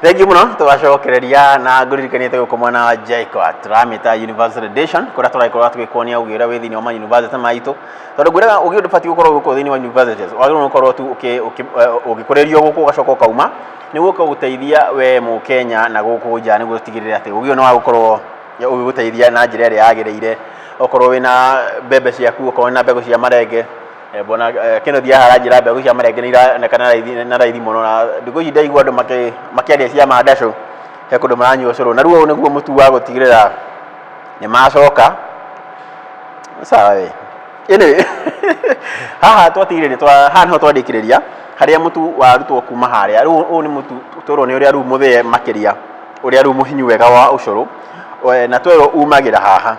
Thengiũ mũno. Tũgacokereria na ngũririkanie gũkũ mwena wa JKUAT tũramĩta University Edition, kũrĩa tũragĩkorwo tũgĩkuonia ũgĩ ũrĩa wĩ thĩinĩ wa ma university maitũ, tondũ ngwĩraga ũgĩ ndũbatiĩ gũkorwo gũkũ thĩinĩ wa universities, wagĩrĩirwo nĩ gũkorwo tu ũgĩkũrĩrio gũkũ, ũgacoka ũkauma nĩguo ũgũteithia we Mũkenya na gũkũ nja, nĩguo ũtigĩrĩre atĩ ũgĩ ũyũ nĩ wa gũkorwo ũgĩgũteithia na njĩra ĩrĩa yagĩrĩire. Okorwo wĩna mbembe ciaku, okorwo wĩna mbegũ cia marenge. Mbona Kenneth haha aranjĩra mbegũ cia marenge nĩ ironekana na raithi mũno, na thikũ ici ndaigua andũ makĩaria cia mandacũ, he kũndũ maranyua ũcũrũ, na rĩu ũyũ nĩguo mũtu wa gũtigĩrĩra nĩ macoka sawa we. Anyway, haha twatigĩrĩria haha nĩho twarĩkĩrĩria harĩa mũtu warutwo kuma harĩa. Rĩu ũyũ nĩ mũtu twerwo nĩ ũrĩa rĩu mũthĩe makĩria, ũrĩa rĩu mũhinyu wega wa ũcũrũ. Na twerwo umagĩra haha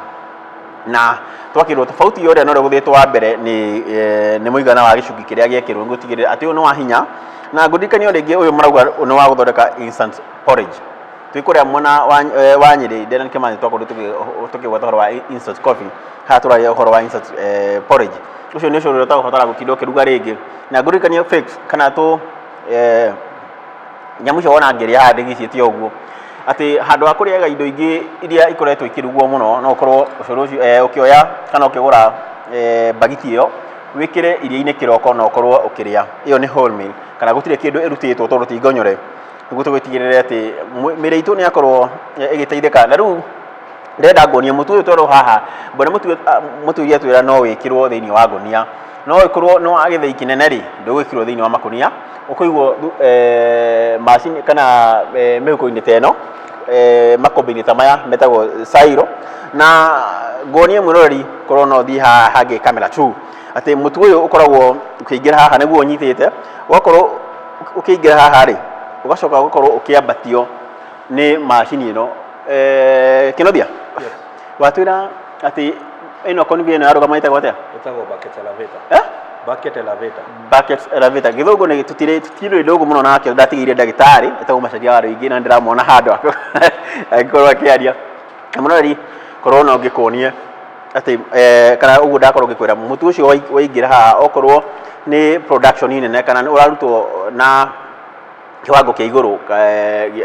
na twakĩrwo tofauti ya ũrĩa na ũrĩa gũthĩtwo wa mbere nĩ mũigana wa gĩcungi kĩrĩa gĩekĩrwo nĩguo gũtigĩrĩra atĩ ũyũ nĩ wa hinya. Na ngũririkanie o rĩngĩ, ũyũ marauga nĩ wa gũthondeka instant porridge. Twĩ kũrĩa mwena wa Nyĩrĩ, Dedan Kimathi, twakorirwo tũkĩgweta ũhoro wa instant coffee. Haha tũraria ũhoro wa instant porridge. Ũcio nĩ ũcũrũ ũrĩa ũtagũbatara gũtinda ũkĩruga rĩngĩ. Na ngũririkanie flakes kana tũ nyamũ icio wona ngĩrĩa haha ndĩgicĩtie ũguo, atĩ handũ ha kũrĩaga indo ingĩ iria ikoretwo ikĩrugwo mũno, no ũkorwo ũcũrũ ũcio ũkĩoya kana ũkĩgũra bagiti ĩyo, wĩkĩre irio-inĩ kĩroko na ũkorwo ũkĩrĩa. Ĩyo nĩ wholemeal kana gũtirĩ kĩndũ ĩrutĩtwo tondũ ti ngonyore, nĩguo tũgĩtigĩrĩre atĩ mĩrĩ itũ nĩ yakorwo ĩgĩteithĩka. Na rĩu ndĩrenda nguonie mũtu ũyũ twerwo haha. Mbona mũtu mũtu atwĩra no wĩkĩrwo thĩinĩ wa ngũnia, no ĩkorwo nĩ wa gĩthĩi kĩnene rĩ, ndũgwĩkĩrwo thĩinĩ wa makũnia, ũkũigwo macini kana mĩhuko-inĩ ta ĩno, makũmbĩ-inĩ ta maya metagwo silo. Na nguonie mwĩroreri, korwo no ũthiĩ haha hangĩ camera 2, atĩ mũtu ũyũ ũkoragwo ũkĩingĩra haha nĩguo ũnyitĩte, ũgakorwo ũkĩingĩra haha rĩ, ũgacoka ũgakorwo ũkĩambatio nĩ macini ĩno. Kĩnothia watwĩra atĩ ĩno conveyor ĩno yarũgama ĩtagwo atĩa? Ĩtagwo bucket elevator. Eh? Bucket elevator. Bucket elevator. Gĩthũngũ nĩ tũtirĩ tũtirĩ ndũgũ mũno nake, ndatigĩire ndagĩtarĩ ĩtagwo Macharia wa Rũingĩ na ndĩramuona handũ angĩkorwo akĩaria. Na mũroreri, korwo no ngĩkuonie atĩ kana ũguo ndakorwo ngĩkwĩra, mũtu ũcio waingĩra haha, okorwo nĩ production nene kana nĩ ũrarutwo na kiwango kĩa igũrũ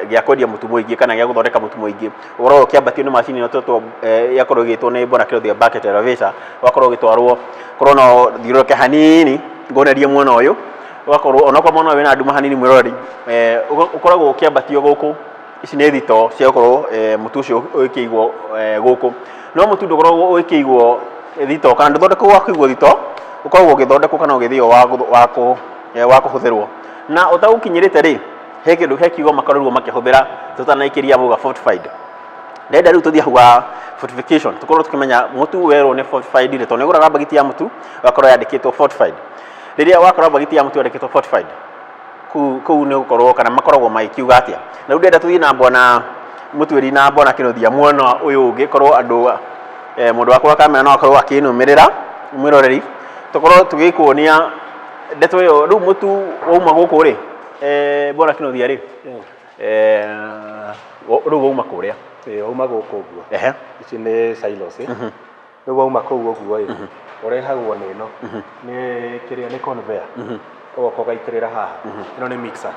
gĩa kwendia mũtu mũingĩ kana gĩa gũthondeka mũtu mũingĩ, ũkoragwo ũkĩambatio nĩ macini ĩno twetwo yakorwo ĩgĩtwo nĩ Bwana Kĩrothia bucket elevator, ũgakorwo ũgĩtwarwo. Korwo no thiũrũrũke hanini nguonerie mwena ũyũ, ũgakorwo onokorwo mwena ũyũ wĩna nduma hanini, mwĩroreri, ũkoragwo ũkĩambatio gũkũ. Ici nĩ thitoo cia gũkorwo mũtu ũcio ũgĩkĩigwo gũkũ, no mũtu ndũkoragwo ũgĩkĩigwo thitoo kana ndũthondekagwo wa kũigwo thitoo, ũkoragwo ũgĩthondekwo kana ũgĩthĩo wa kũhũthĩrwo. Na ũtagũkinyĩrĩte rĩ, he kĩndũ, he kiugo makorirwo makĩhũthĩra tũtanaikĩria mauga fortified. Ndĩrenda rĩu tũthiĩ hau ha fortification, tũkorwo tũkĩmenya mũtu werwo nĩ fortified rĩ, tondũ nĩ ũgũraga mbagiti ya mũtu ũgakorwo yandĩkĩtwo fortified. Rĩrĩa wakora mbagiti ya mũtu yandĩkĩtwo fortified, kũu nĩ gũkorwo kana makoragwo magĩkiuga atĩa? Na rĩu ndĩrenda tũthiĩ na bwana Mũtuĩri na bwana Kĩnuthia mwena ũyũ ũngĩ, korwo andũ mũndũ wakwa wa kamera no akorwo akĩnũmĩrĩra, mwĩroreri, tũkorwo tũgĩkuonia ndeto ĩyo. Rĩu mũtu wauma gũkũ rĩ, bwana Kĩnuthia rĩ, rĩu wauma kũrĩa? Ĩĩ, wauma gũkũ ũguo. Ici nĩ silos. Rĩu wauma kũu ũguo ĩ, ũrehagwo nĩ ĩno, nĩ kĩrĩa nĩ conveyor, ũgoka ũgaitĩrĩra haha. Ĩno nĩ mixer.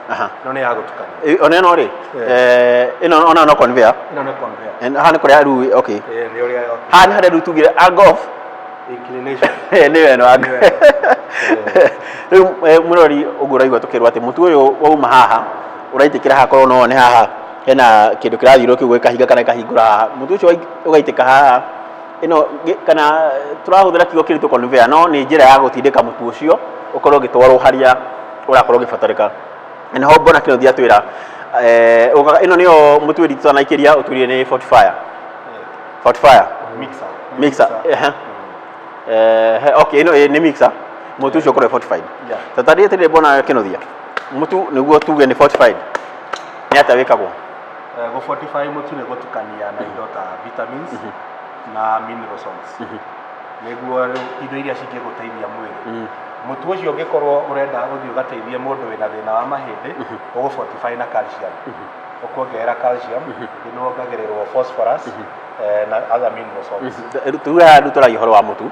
Ĩno nĩ ya gũtukania. Ona ĩno rĩ, ĩno ona no conveyor? Ĩno nĩ conveyor. Haha nĩ kũrĩa rĩu, okay. Ĩĩ, nĩ ũrĩa Haha nĩ harĩa rĩu tugire angle of inclination. Nĩyo ĩno angle. Nĩyo ĩno. Rĩu mũrori, ũguo ũraigua tũkĩrwo atĩ mũtu ũyũ wauma haha ũraitĩkĩra haha, korwo no wone haha hena kĩndũ kĩrathiũrũrũka ũguo gĩkahinga kana gĩkahingũra haha, mũtu ũcio ũgaitĩka haha. Ĩno kana tũrahũthĩra kiugo kĩritũ conveyor, no nĩ njĩra ya gũtindĩka mũtu ũcio ũkorwo ũgĩtwarwo harĩa ũrakorwo ũgĩbatarĩka. Na nĩho mbona Kĩnuthia atwĩra ĩno nĩyo mũtuĩri tũtanaikĩria ũtuĩrie nĩ fortifier. Fortifier. Mixer. Mixer. Ehe. Okay, ĩno nĩ mixer. Mũtu ũcio ũkorwo fortified. Tatarĩria atĩrĩrĩ bwana Kĩnuthia, mũtu nĩguo tuge nĩ fortified, nĩ atĩa wĩkagwo? Gũ fortify mũtu nĩ gũtukania na indo ta vitamins na mineral salts, nĩguo rĩu indo iria cingĩgũteithia mwĩrĩ. Mũtu ũcio ũngĩkorwo ũrenda ũthiĩ ũgateithie mũndũ wĩna thĩna wa mahĩndĩ, ũgũ fortify na calcium, ũkuongerera calcium, ningĩ nĩ wongagĩrĩrwo phosphorus na other mineral salts. Tuge haha rĩu tũragia ũhoro wa mũtu,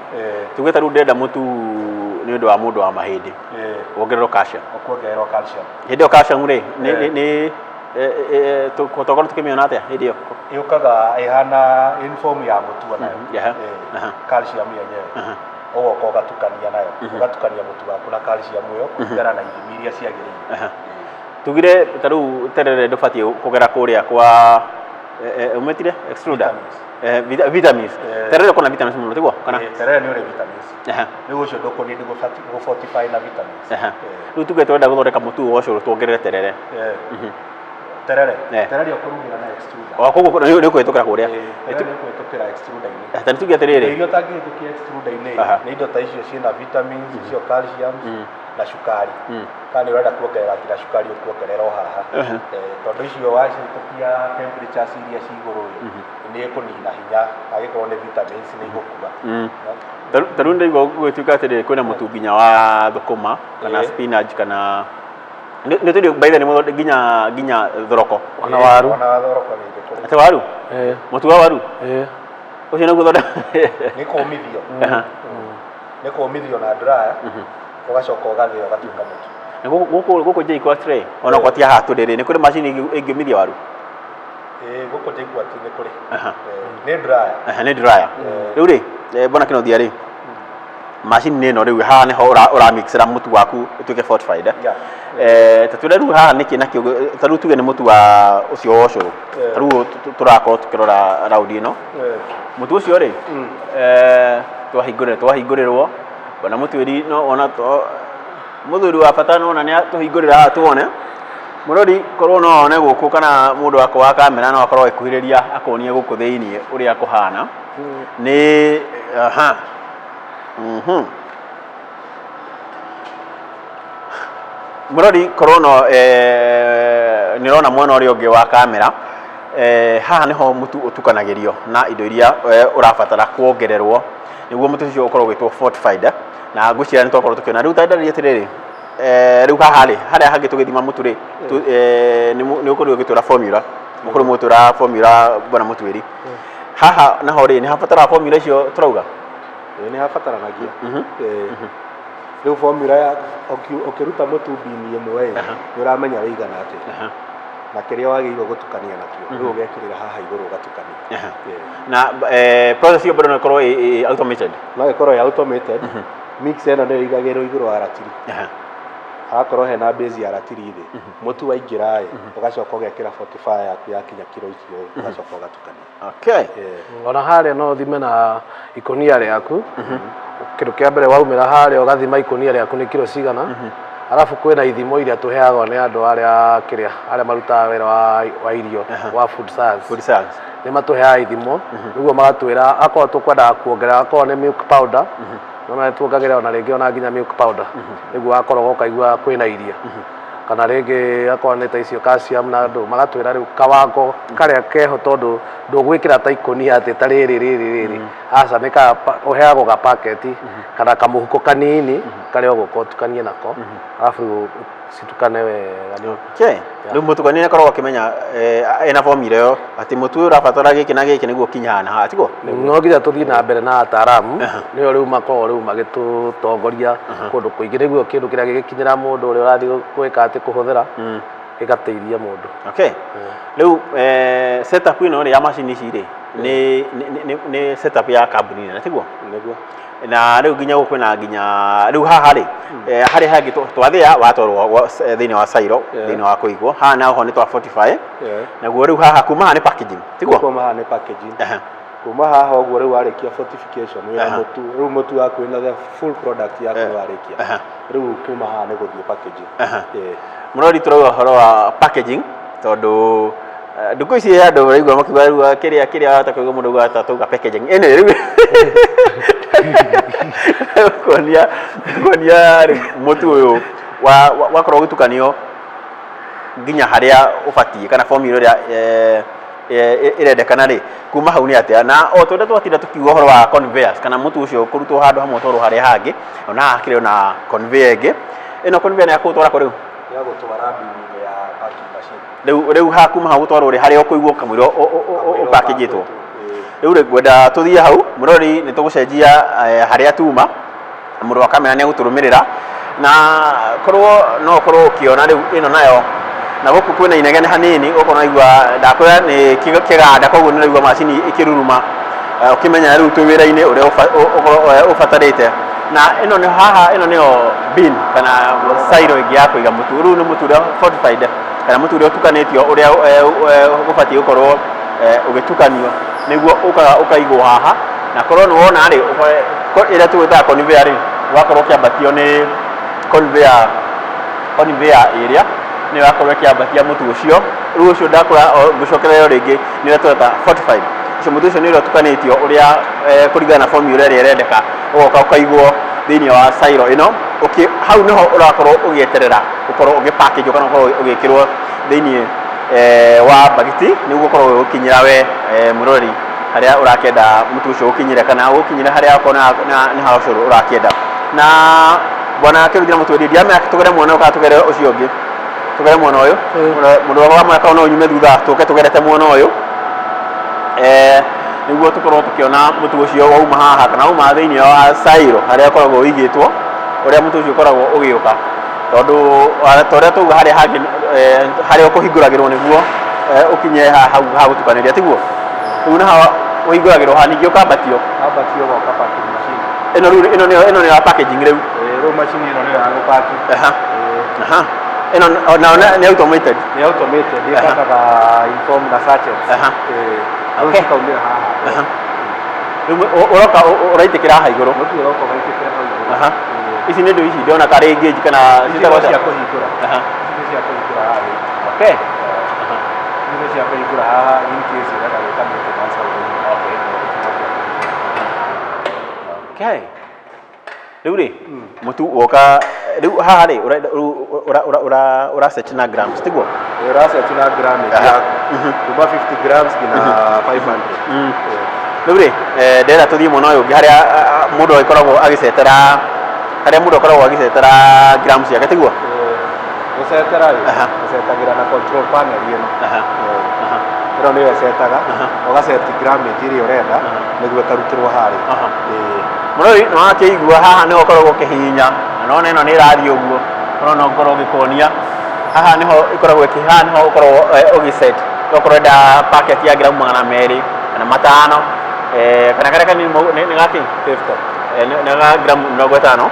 tuge ta rĩu ndĩrenda mũtu nĩ ũndũ wa mũndũ wa mahĩndĩ, wongererwo calcium. Ũkuongererwo calcium. Hĩndĩ ĩyo calcium rĩ, nĩ Tũkorwo tũkĩmĩona atĩa hĩndĩ ĩyo? Yũkaga ĩhana in form ya mũtu onayo. Calcium yenyewe. Ũgoka ũgatukania nayo, ũgatukania mũtu waku na calcium ĩyo kũringana na ithimi iria ciagĩrĩire. Tugire ta rĩu terere ndũbatiĩ kũgera kũrĩa kwa ũmĩtire extruder. Vitamins. Vitamins. Eh. Terere ũkoragwo na vitamins mũno tiguo kana? Terere nĩ ũrĩ vitamins. Rĩu ũcio ndũkũ need gũ fortify na vitamins. Rĩu tuge twenda gũthondeka mũtu ũyũ wa ũcũrũ tuongerere terere. Terere. Eh. Terere ũkũrugĩra na extruder. O koguo nĩ ũkũhĩtũkĩra kũrĩa. Terere nĩ ũkũhĩtũkĩra extruder-inĩ. Ta nĩ tuge atĩrĩrĩ. Indo iria ũtangĩhĩtũkia extruder-inĩ nĩ indo ta icio ciĩna vitamins, icio calcium na cukari. Kana nĩ ũrenda kuongerera nginya cukari ũkuongerera o haha. Tondũ icio wacihĩtũkia temperatures iria ci igũrũ ĩ, nĩ ĩkũnina hinya angĩkorwo nĩ vitamins nĩ igũkua. Ta rĩu ndaigua gũgĩtuĩka atĩrĩrĩ kwĩna mũtu nginya wa thũkũma kana spinach kana nĩ tũrĩ by the way nĩ nginya thoroko. Ona waru. Ona thoroko nĩ ĩrĩkũ. Atĩ waru? Eh. Mũtu wa waru? Eh. Ũcio nĩguo thondeka. Nĩ kũmithio. Nĩ kũmithio na dryer, ũgacoka ũgathĩa ũgatuĩka mũtu. Na gũkũ JKUAT rĩ, ona okorwo ti haha tũrĩ rĩ, nĩ kũrĩ macini ĩngĩũmithia waru? Ĩĩ gũkũ JKUAT nĩ kũrĩ. Nĩ dryer. Nĩ dryer. Rĩu rĩ, bwana Kĩnuthia rĩ, macini ĩno rĩu haha nĩho ũra mixĩra mũtu waku ũtuĩke fortified. Ta twĩre rĩu haha nĩkĩ nakĩo, ta rĩu tuge nĩ mũtu wa ũcio wa ũcũrũ. Ta rĩu tũrakorwo tũkĩrora raundi ĩno. Mũtu ũcio rĩ, twahingũrĩrwo, bwana Mũtuĩri no ona mũthuri wa bata no ona nĩ atũhingũrĩra haha tuone. Mũrori korwo no one gũkũ kana mũndũ wakwa wa kamera no akorwo agĩkuhĩrĩria akuonie gũkũ thĩiniĩ ũrĩa kũhana. Nĩ aha. Mũrori korwo no nĩ ũrona mwena ũrĩa ũngĩ wa kamera, haha nĩho mũtu ũtukanagĩrio na indo iria ũrabatara kuongererwo nĩguo mũtu ũcio ũkorwo ũgĩtwo fortified. Na ngwĩciria nĩ twakorwo tũkĩona. Rĩu ta ndarĩria atĩrĩrĩ, rĩu haha rĩ, harĩa hangĩ tũgĩthima mũtu rĩ, nĩ ũkorirwo ũgĩtwĩra formula, mũkorwo mũgĩtwĩra formula bwana Mũtuĩri. Haha naho rĩ, nĩ habataraga formula icio tũrauga? Ĩĩ nĩ habataranagia. Rĩu formula ya ũkĩruta mũtu mbini ĩmwe ĩ, nĩ ũramenya wĩigana atĩa. Na kĩrĩa wagĩrĩirwo gũtukania nakĩo, rĩu ũgekĩrĩra haha igũrũ ũgatukania. Na process ĩyo bado no ĩkorwo ĩ automated? No ĩkorwo ĩ automated. Mix ĩno nĩyo ĩigagĩrĩrwo igũrũ wa ratiri. Hagakorwo hena base ya ratiri thĩ. Mũtu waingĩra ĩ, ũgacoka ũgekĩra fortifier yaku yakinya kiro icio ĩ, ũgacoka ũgatukania. Ona harĩa no ũthime na ikũnia rĩaku. Kĩndũ kĩa mbere waumĩra harĩa ũgathima ikũnia rĩaku nĩ kiro cigana. Arabu kwĩna ithimo iria tũheagwo nĩ andũ arĩa kĩrĩa arĩa marutaga wĩra wa irio wa food science. Food science. Nĩ matũheaga ithimo nĩguo magatwĩra akorwo tũkwendaga kuongerera akorwo nĩ milk powder, nĩ tuongagĩrĩra ona rĩngĩ ona nginya milk powder nĩguo wakoroga ũkaigua kwĩna iria. Kana rĩngĩ akorwo nĩ ta icio calcium na andũ magatwĩra rĩu kawango karĩa keho tondũ ndũgwĩkĩra ta ikũnia atĩ ta rĩrĩ rĩrĩ rĩrĩ, aca nĩ ka ũheagwo ga packet kana kamũhuko kanini karĩa ũgũka ũtukanie nako arabu citukane wega nĩ Okay. Rĩu mũtukania nĩ akoragwo akĩmenya ena formula ĩyo atĩ mũtu ũyũ ũrabatara gĩkĩ na gĩkĩ nĩguo ũkinye haha na haha tiguo? No nginya tũthiĩ na mbere na ataaramu nĩo rĩu makoragwo rĩu magĩtũtongoria kũndũ kũingĩ nĩguo kĩndũ kĩrĩa gĩgĩkinyĩra mũndũ ũrĩa ũrathiĩ gwĩka atĩ kũhũthĩra gĩgateithia mũndũ. Okay. Rĩu setup ĩno rĩ ya macini ici rĩ nĩ setup ya kambuni nene tiguo? Nĩguo. Na rĩu nginya gũkũ kwĩna nginya rĩu haha rĩ, harĩa hangĩ twathĩa watwarwo thĩinĩ wa silo, thĩinĩ wa kũigwo. Haha naho nĩ twa fortify. Naguo rĩu haha kuma haha nĩ packaging tiguo? Kuma haha nĩ packaging. Kuma haha ũguo rĩu warĩkia fortification wĩna mũtu, rĩu mũtu waku wĩna the full product yaku warĩkia. Rĩu kuma haha nĩ gũthiĩ packaging. Mũrori tũrauga ũhoro wa packaging tondũ ndukũ ici andũ maraigua makiuga rĩu kĩrĩa kĩrĩa wahota kũigua mũndũ auga ta tauga packaging. Anyway, rĩu kuonia rĩu mũtu ũyũ wakorwo ũgĩtukanio nginya harĩa ũbatiĩ kana formula ĩrĩa ĩrendekana rĩ, kuma hau nĩ atĩa? Na o ta ũrĩa twatinda tũkiuga ũhoro wa conveyors kana mũtu ũcio kũrutwo handũ hamwe ũtwarwo harĩa hangĩ, ona haha hakĩrĩ ona conveyor ĩngĩ. Ĩno conveyor nĩ ya kũũtwara kũ rĩu? Ya gũtwara bin-inĩ ya packing machine. Rĩu rĩu ha kuma hau gũtwarwo rĩ, harĩa ũkũigwo kamũira ũpakĩnjĩtwo. Rĩu rĩ, ngwenda tũthiĩ hau, mũrori nĩ tũgũcenjia harĩa tuma, mũndũ wa kamera nĩ egũtũrũmĩrĩra, na korwo no ũkorwo ũkĩona rĩu ĩno nayo Na gũkũ kwĩna inegene hanini gũkũ naigua ndakwĩra nĩ kĩganda, koguo nĩ ũraigua macini ĩkĩruruma, ũkĩmenya rĩu twĩ wĩra-inĩ ũrĩa ũbatarĩte. Na ĩno nĩ haha, ĩno nĩyo bin kana silo ĩngĩ ya kũiga mũtu. Rĩu nĩ mũtu ũrĩa fortified kana mũtu ũrĩa ũtukanĩtio ũrĩa ũbatiĩ gũkorwo ũgĩtukanio nĩguo ũkaga ũkaigwo haha. Na korwo nĩ wona rĩ, ĩrĩa tũgwĩtaga conveyor rĩ, ũgakorwo ũkĩambatio nĩ conveyor ĩrĩa nĩyo yakorwo ĩkĩambatia mũtu ũcio. Rĩu ũcio ndakũra ngũcokerera o rĩngĩ nĩ ũrĩa tũreta fortified. Ũcio mũtu ũcio nĩ ũrĩa ũtukanĩtio ũrĩa kũringana na formula ĩrĩa ĩrendeka, ũgoka ũkaigwo thĩinĩ wa silo ĩno. Hau nĩho ũrakorwo ũgĩeterera ũkorwo ũgĩ package kana ũkorwo ũgĩkĩrwo thĩinĩ wa mbagiti nĩguo ũkorwo ũgĩgũkinyĩra we mwĩroreri harĩa ũrakĩenda mũtu ũcio ũkinyĩre, kana ũgũkinyĩre harĩa okorwo nĩ ha ũcũrũ ũrakĩenda. Na bwana Kĩruthi na mũtwendi, ndiramenya tũgere mwena ũyũ kana tũgere ũcio ũngĩ, tũgere mwena ũyũ. Mũndũ wa mwaka no nyume thutha tũke tũgerete mwena ũyũ, nĩguo tũkorwo tũkĩona mũtu ũcio wauma haha kana wauma thĩinĩ wa silo harĩa ũkoragwo ũigĩtwo, ũrĩa mũtu ũcio ũkoragwo ũgĩũka, tondũ ta ũrĩa twauga harĩa hangĩ, harĩa ũkũhingũragĩrwo nĩguo ũkinye hau ha gũtukanĩria, tiguo? Rĩu naho ũhingũragĩrwo haha ningĩ ũkambatio. Kambatio ũgoka packing machine. Ĩno rĩu ĩno nĩyo ya packaging rĩu. Rĩu macini ĩno nĩyo ya gũpaki. Aha. Ĩno nayo nĩ automated. Nĩ automated, ĩpakaga in form na sachets. Rĩu cikaumĩra haha. Rĩu ũroka ũraitĩkĩra haha igũrũ. Mũtu ũroka ũgaitĩkĩra hau igũrũ. Ici nĩ indo ici ndĩrona karĩ gauge kana Ici no cia kũhingũra. Ici nĩ cia kũhingũra haha. Okay. Ici nĩ cia kũhingũra haha in case ũrenda gwĩka maintenance hau thĩinĩ. Okay. Okay. Rĩu rĩ, mũtu woka rĩu haha rĩ, ũrenda rĩu ũra set na grams, tiguo? Ũra set na gramage yaku kuma 50 grams nginya 500. Rĩu rĩ, ndĩrenda tũthiĩ mwena ũyũ ũngĩ harĩa mũndũ agĩkoragwo agĩcetera, harĩa mũndũ akoragwo agĩcetera grams ciake, tiguo? Gũcetera rĩ, ũcetagĩra na control panel ĩno. Ĩno nĩyo ĩcetaga, ũgaceti gramage ĩrĩa ũrenda nĩguo ĩkarutĩrwo harĩa. Mũrori nĩ wakĩigua haha nĩho ũkoragwo ũkĩhihinya, na nĩwona ĩno nĩ ĩrathiĩ ũguo, ũrona ũkorwo ũgĩkuonia haha nĩho ĩkoragwo ĩkĩ, haha nĩho ũkoragwo ũgĩ set, okorwo ũrenda packet ya ngiramu 200 kana 500, kana karĩa kanini nĩ gakĩ? 50. Nĩ ga ngiramu 50. 50.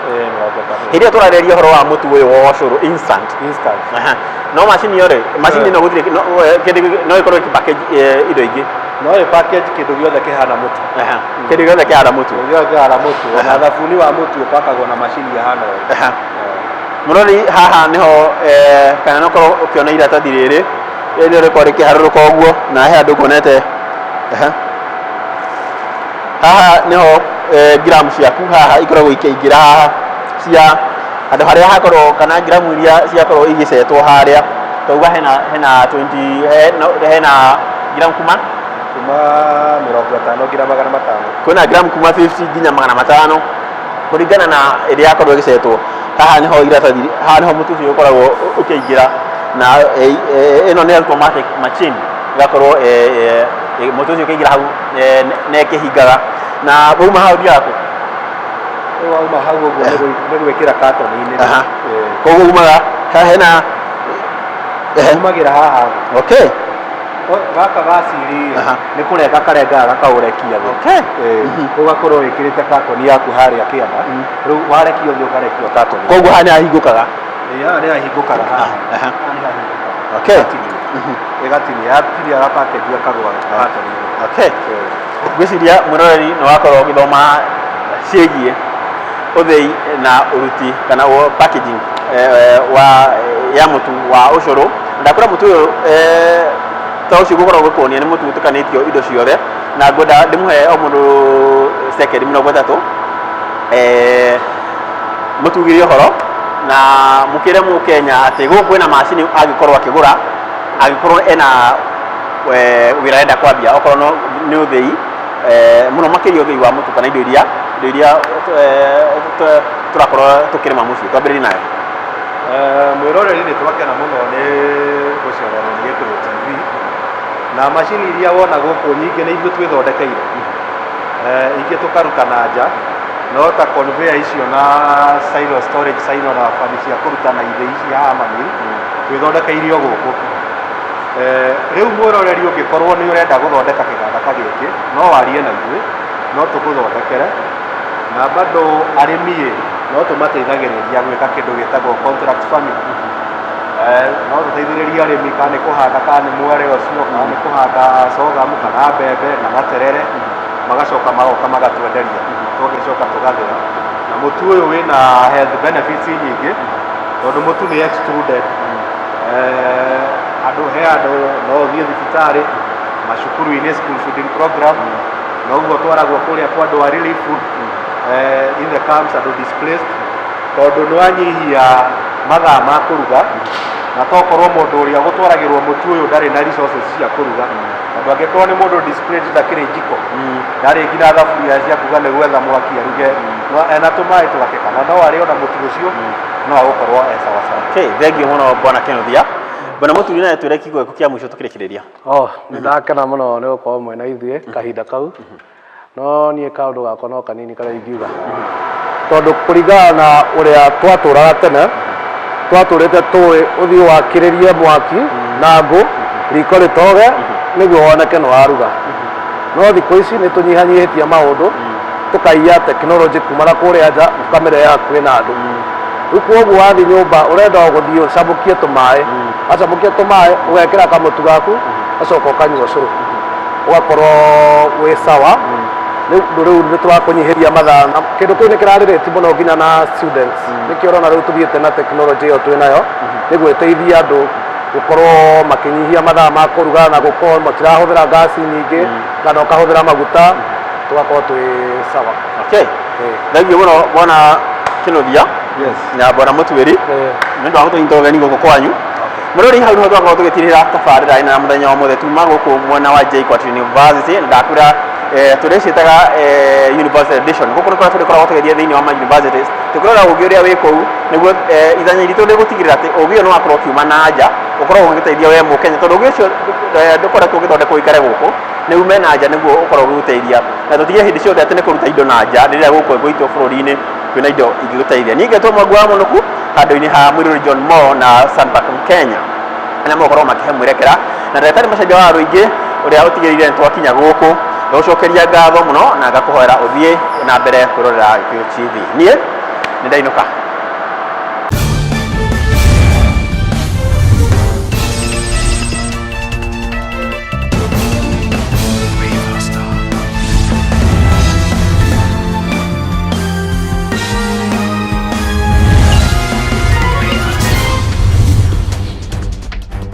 Hĩndĩ ĩyo tũrarĩrĩria ũhoro wa mũtu ũyũ wa ũcũrũ instant. Instant. Aha. No macini ĩyo rĩ, macini ĩno gũtirĩ no kĩndũ no ĩkorwo ĩkĩ package indo ingĩ. No ĩ package kĩndũ gĩothe kĩhana mũtu. Aha. Kĩndũ gĩothe kĩhana mũtu. Kĩndũ gĩothe kĩhana mũtu. Ona thabuni wa mũtu ũpakagwo na macini ĩhana ũũ. Aha. Mũrori haha nĩho, kana no ũkorwo ũkĩona iratathi rĩrĩ, rĩrĩ nĩrĩo rĩkoragwo rĩkĩharũrũka ũguo, na he handũ nguonete. Aha. Haha nĩho ngiramu ciaku haha ikoragwo ikĩingĩra haha cia handũ harĩa hakorwo, kana ngiramu iria ciakorwo igĩcetwo harĩa, twauga hena 20, hena ngiramu kuma Kuma 50 nginya 500. Kwĩna ngiramu kuma 50 nginya 500 kũringana na ĩrĩa yakorwo ĩgĩcetwo. Haha nĩho iratathi, haha nĩho mũtu ũcio ũkoragwo ũkĩingĩra, na ĩno nĩ automatic machine, ĩgakorwo mũtu ũcio ũkĩingĩra hau nĩ ĩkĩhingaga. Na wauma hau ũthiaga kũ? Rĩu wauma hau ũguo nĩ gwĩkĩra katoni-inĩ. Koguo umaga haha hena Umagĩra haha. Okay. Gaka gaciri nĩ kũrenga karengaga gakaũrekia thĩ. Okay. Ũgakorwo wĩkĩrĩte katoni yaku harĩa kĩanda. Rĩu warekio thĩ ũkarekio katoni. Koguo haha nĩ hahingũkaga. Ĩĩ, haha nĩ hahingũkaga haha. Haha nĩ hahingũkaga. Okay. Ĩgatinia. Ĩgatinia, yatinia gapackage gakagũa katoni-inĩ. Okay. Ngwĩciria mwĩroreri nĩ wakorwo ũgĩthoma ciĩgiĩ ũthĩi na ũruti kana packaging wa ya mũtu wa ũcũrũ. Ndakwĩra mũtu ũyũ, ta ũcio ngũkorwo ngĩkuonia nĩ mũtu ũtukanĩtio indo ciothe, na ngwenda ndĩmũhe o mũndũ second 30, mũtugĩre ũhoro na mũkĩre mũkenya atĩ gũkũ kwĩna macini angĩkorwo akĩgũra, angĩkorwo ena wĩra arenda kwambia, okorwo no nĩ ũthĩi, mũno makĩria ũthĩi wa mũtu kana indo iria tũrakorwo tũkĩrĩma mũciĩ. Twambĩrĩrie nayo. Mwĩroreri, nĩ twakena mũno nĩ gũcererwo nĩ Gĩkũyũ TV, na macini iria wona gũkũ nyingĩ nĩ ithuĩ twĩthondekeire, ingĩ tũkaruta na nja, no ta conveyor icio na silo storage, silo na bani cia kũruta na ithĩi ici haha mami. Twĩthondeke irio gũkũ. Rĩu mwĩroreri ũngĩkorwo nĩ ũrenda gũthondeka kĩganda ta gĩkĩ, no warie na ithuĩ, no tũgũthondekere. Na bado arĩmi ĩ, no tũmateithagĩrĩria gwĩka kĩndũ gĩtagwo contract farming. No tũteithĩrĩrie arĩmi kana nĩ kũhanda kana nĩ mwere ũcio, kana nĩ kũhanda sorghum kana mbembe kana terere, magacoka magoka magatwenderia, tũgagĩcoka tũgathĩa. Na mũtu ũyũ wĩna health benefits nyingĩ, tondũ mũtu nĩ extruded. Andũ he andũ no ũthiĩ thibitarĩ, macukuru-inĩ school feeding program, noguo twaragwo kũrĩa kwa andũ a relief food, in the camps andũ displaced, tondũ nĩ wanyihia mathaa ma kũruga, na tokorwo mũndũ ũrĩa ũgũtwaragĩrwo mũtu ũyũ ndarĩ na resources cia kũruga, tondũ angĩkorwo nĩ mũndũ displaced ndakĩrĩ njiko, ndarĩ nginya thaburia cia kuga nĩ gwetha mwaki aruge, no ena tũmaĩ twake kana no arĩe ona mũtu ũcio, no agũkorwo e sawa sawa. Okay, thank you mũno bwana Kenothia. Bwana Mũturi nawe twĩre kiugo gĩaku kĩa mũico tũkĩrĩkĩrĩria. Oh, nĩ ndakena mũno nĩ gũkorwo mwĩna ithuĩ kahinda kau. No niĩ kaũndũ gakwa no kanini karĩa ingiuga. Tondũ kũringana na ũrĩa twatũraga tene, twatũrĩte tũĩ ũthiĩ wakĩrĩrie mwaki na ngũ, riko rĩtoge nĩguo woneke nĩ waruga. No thikũ ici nĩ tũnyihanyihĩtie maũndũ, tũkaiya tekinoronjĩ kuma na kũrĩa nja, tũkamĩrehe hakuhĩ na andũ. Rĩu kwoguo wathiĩ nyũmba ũrenda o gũthiĩ ũcamũkie tũmaĩ, wacamũkia tũmaĩ ũgekĩra kamũtu gaku, ũgacoka ũkanyua ũcũrũ, ũgakorwo wĩ sawa. Rĩu rĩu nĩ tũrakũnyihĩria mathaa na kĩndũ kĩu nĩ kĩrarĩrĩti mũno nginya na students. Nĩkĩo ũrona rĩu tũthiĩte na tekinoronjĩ ĩyo twĩ nayo, nĩguo ĩteithie andũ gũkorwo makĩnyihia mathaa ma kũruga na gũkorwo matirahũthĩra ngasi nyingĩ kana ũkahũthĩra maguta, tũgakorwo twĩ sawa. Okay. Thank you mũno bwana Kĩnuthia na bwana Mũtuĩri nĩ ũndũ wa gũtũnyita ũgeni gũkũ kwanyu. Mũrori hau nĩho twakorwo tũgĩtirĩra tabarĩra ĩno ya mũthenya wa ũmũthĩ tuma gũkũ mwena wa JKUAT University na ndakwĩra tũrĩciĩtaga University Edition. Gũkũ nĩ kũrĩa tũrĩkoragwo tũgĩthiĩ thĩinĩ wa ma universities tũkĩrora ũgĩ ũrĩa wĩ kũu nĩguo ithanya ritũ nĩ gũtigĩrĩra atĩ ũgĩ ũyũ nĩ wakorwo ũkiuma na nja ũkorwo ũgĩteithia we mũkenya tondũ ũgĩ ũcio ndũkoretwo ũgĩthondekwo ũikare gũkũ nĩ ume na nja nĩguo ũkorwo ũgĩgũteithia na tũtige hĩndĩ ciothe atĩ nĩ kũruta indo na nja rĩrĩa gũkũ gwitũ bũrũri-inĩ kwĩna indo ingĩgũteithia. Niĩ ngetwo Mwangu wa Mũnũku handũ-inĩ ha Mũirũrĩ John Mo na Sunpark Kenya arĩa megũkorwo makĩhe mwĩrekera na ndagĩtarĩ Macharia wa Rũingĩ ũrĩa ũtigĩrĩire nĩ twakinya gũkũ ngagũcokeria ngatho mũno na ngakũhoera ũthiĩ na mbere kwĩrorera Gĩkũyũ TV. Niĩ nĩ ndainũka.